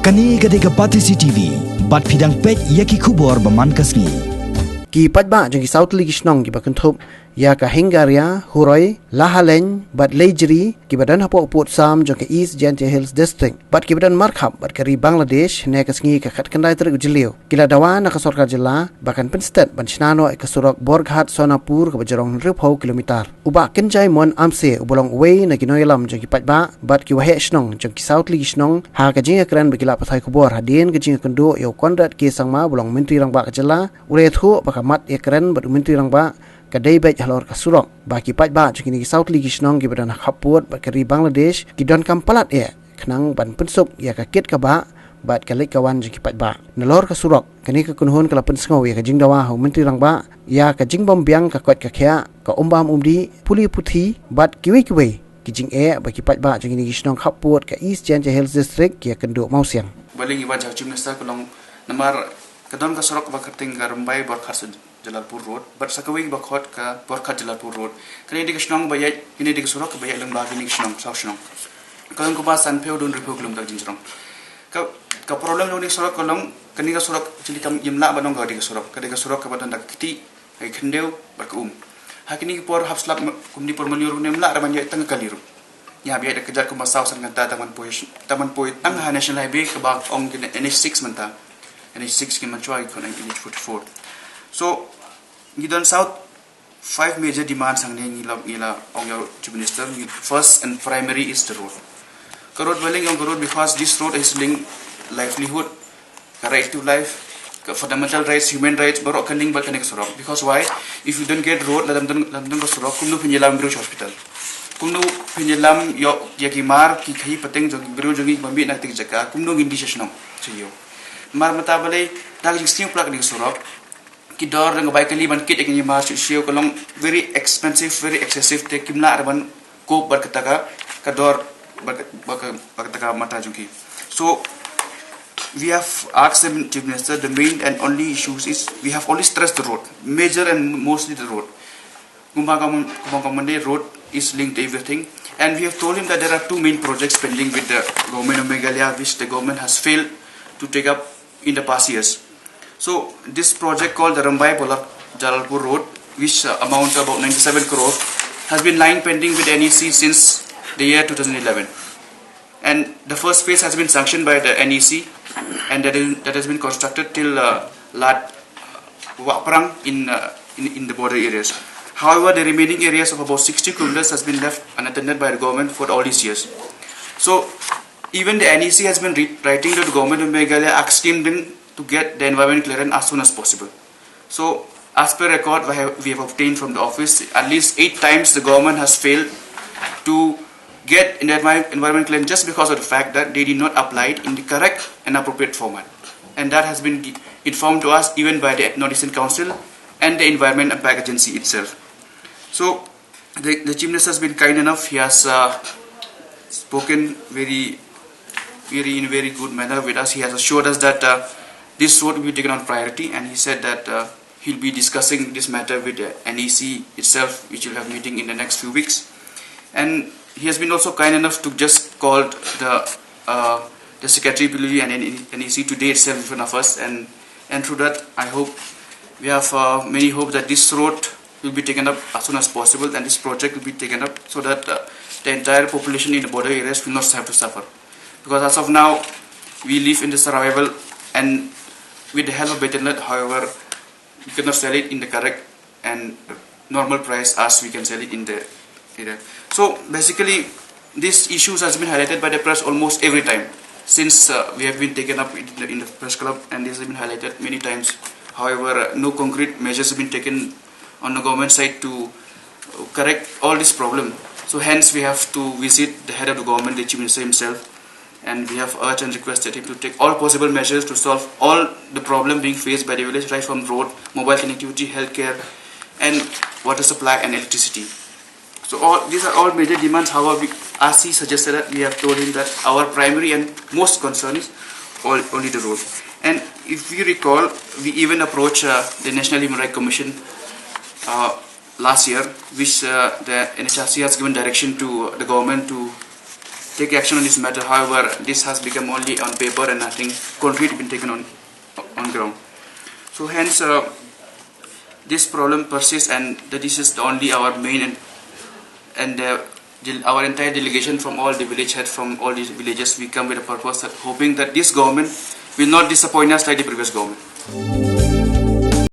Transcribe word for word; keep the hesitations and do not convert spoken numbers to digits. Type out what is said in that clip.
Kane ka dei ka Batesi T V, bad phi dang peit ïa ki khubor ba man ka sngi. Ki paidbah jong ki saw tylli ki shnong kiba kynthup ïa ka Hingaria, Huroi, Lahaleng bad Leijri, kiba don hapoh pud sam jong ka East Jaintia Hills District bad kiba don markhap bad ka ri Bangladesh, hynne ka sngi ka khatkhyndai tarik u Jylliew, ki la dawa na ka sorkar jylla ba kan pynsted ban shna noh ïa ka surok Borghat Sonapur kaba jrong hynriewphew kilometer. U Bah Kynjai Mon Amse, uba long uwei na ki nongïalam jong ki paidbah bad ki waheh shnong jong ki saw tylli ki shnong ha ka jingïakren bad ki lad pathai khubor hadien ka jingïakynduh ïa u Conrad K Sangma, uba long u Myntri Rangbah ka jylla, u la ïathuh ba ka mat ïakren bad u Myntri Rangbah ka dei beit halor ka surok, ba ki paidbah jong kine ki saw tylli ki shnong kiba don ha khappud bad ka ri Bangladesh ki donkam palat eh khnang ban pynsuk ïa ka kit ka bah bad ka leit ka wan jong ki paidbah. Nalor ka surok, kane ka kynhun ka la pynsngew ïa ka jingdawa ha u Myntri Rangbah ïa ka jingbym biang ka koit ka khiah, ka um bam um dih, pule puthi bad kiwei kiwei ki jingeh ba ki paidbah jong kine ki shnong khappud ka East Jaintia Hills District ki ïakynduh mawsiang. Ba lyngi wan jong Chief Minister ka long namar ka don ka surok ba kyrteng ka Rymbai Borghat Jalalpur Road, bad sa kawei ba khot ka Borghat Jalalpur Road. Kane dei ka shnong ba ïaid, kane dei ka surok ba ïaid lyngba kine ki shnong, saw shnong. Ka long kumba sanphew don hynriewphew kilometer jingjrong. Ka, ka problem jong kane ka surok ka long, kane ka surok actually kam, ym lah ban ong ka dei ka surok, ka dei ka surok kaba don da ka kti, ka khyndew bad ka um. Ha kine ki por hap slap, kum dei por mynliur ym lah ruh ban ïaid tang ka kali ruh. Ïa, ba ïaid da ka kjat kumba saw san kynta tang ban poi, tang ban poi tang ha National Highway kaba ong ki N H six mynta. N H six ki mynshwa ki khot N H forty-four. So ngi don saw five major demands hangne, ngi la, ngi la ong ïa u Chief Minister. First and primary is the road. Ka road ba lyngi ong ka road because this road is linked livelihood, ka right to life, ka fundamental rights, human rights, baroh ka link bad kane ka surok. Because why? If you don't get road, lada ym don, lada ym don ka surok, kumno phin ïalam briew sha hospital? Kumno phin ïalam ïa, ïa ki mar, ki khaïi pateng jong ki briew jong ngi ba mih na kata ka jaka, kumno ngin die sha shnong, sha ïew? Namar mynta balei, da ka jingsniew palat kane ka surok, ki dor jong ka bai kali ban kit ïa kine ki mar sha shnong ka long very expensive, very excessive, te kim lah ruh ban cope bad kata ka, ka dor, bad ka, bad ka, bad kata ka mata jong ki. So we have asked the Chief Minister, the main and only issues is, we have only stressed the road, major and mostly the road. Kumba ka mon-, kumba ka mon-, the road is linked to everything. And we have told him that there are two main projects pending with the government of Meghalaya, which the government has failed to take up in the past years. So this project called the Rymbai Borghat Jalalpur Road, which, uh, amount about ninety-seven crore, has been lying pending with N E C since the year two thousand eleven. And the first phase has been sanctioned by the N E C, and that is, that has been constructed till, uh, Lad Waprang in, uh, in, in the border areas. However, the remaining areas of about sixty kilometers has been left unattended by the government for all these years. So even the N E C has been re-, writing to the government of Meghalaya asking them to get the environment clearance as soon as possible. So as per record we have, we have obtained from the office, at least eight times the government has failed to get envi-, environment clearance just because of the fact that they did not apply it in the correct and appropriate format. And that has been gi-, informed to us even by the North Eastern Council and the Environment Impact Agency itself. So the, the Chief Minister has been kind enough. He has, uh, spoken very, very, in a very good manner with us. He has assured us that, uh, this road will be taken on priority, and he said that, uh, he'll be discussing this matter with the N E C itself, which will have meeting in the next few weeks. And he has been also kind enough to just call the, uh, the secretary Billy and N E C today itself in front of us, and, and through that, I hope we have, uh, many hope that this road will be taken up as soon as possible, and this project will be taken up so that, uh, the entire population in the border areas will not have to suffer. Because as of now, we live in the survival, and with the help of Beit Hanaad, however, we cannot sell it in the correct and normal price as we can sell it in the area. So basically, these issues has been highlighted by the press almost every time since, uh, we have been taken up in the, in the press club, and this has been highlighted many times. However, uh, no concrete measures have been taken on the government side to, uh, correct all this problem. So hence we have to visit the head of the government, the Chief Minister himself, and we have urged and requested him to take all possible measures to solve all the problem being faced by the village, right from road, mobile connectivity, healthcare, and water supply and electricity. So all, these are all major demands. However, we, as he suggested that, we have told him that our primary and most concern is all, only the road. And if you recall, we even approached, uh, the National Human Rights Commission, uh, last year, which, uh, the N H R C has given direction to the government to take action on this matter. However, this has become only on paper and nothing concrete been taken on on ground. So hence, uh, this problem persists, and that this is the only our main and and uh, del- our entire delegation from all the village head from all these villages, we come with a purpose that hoping that this government will not disappoint us like the previous government.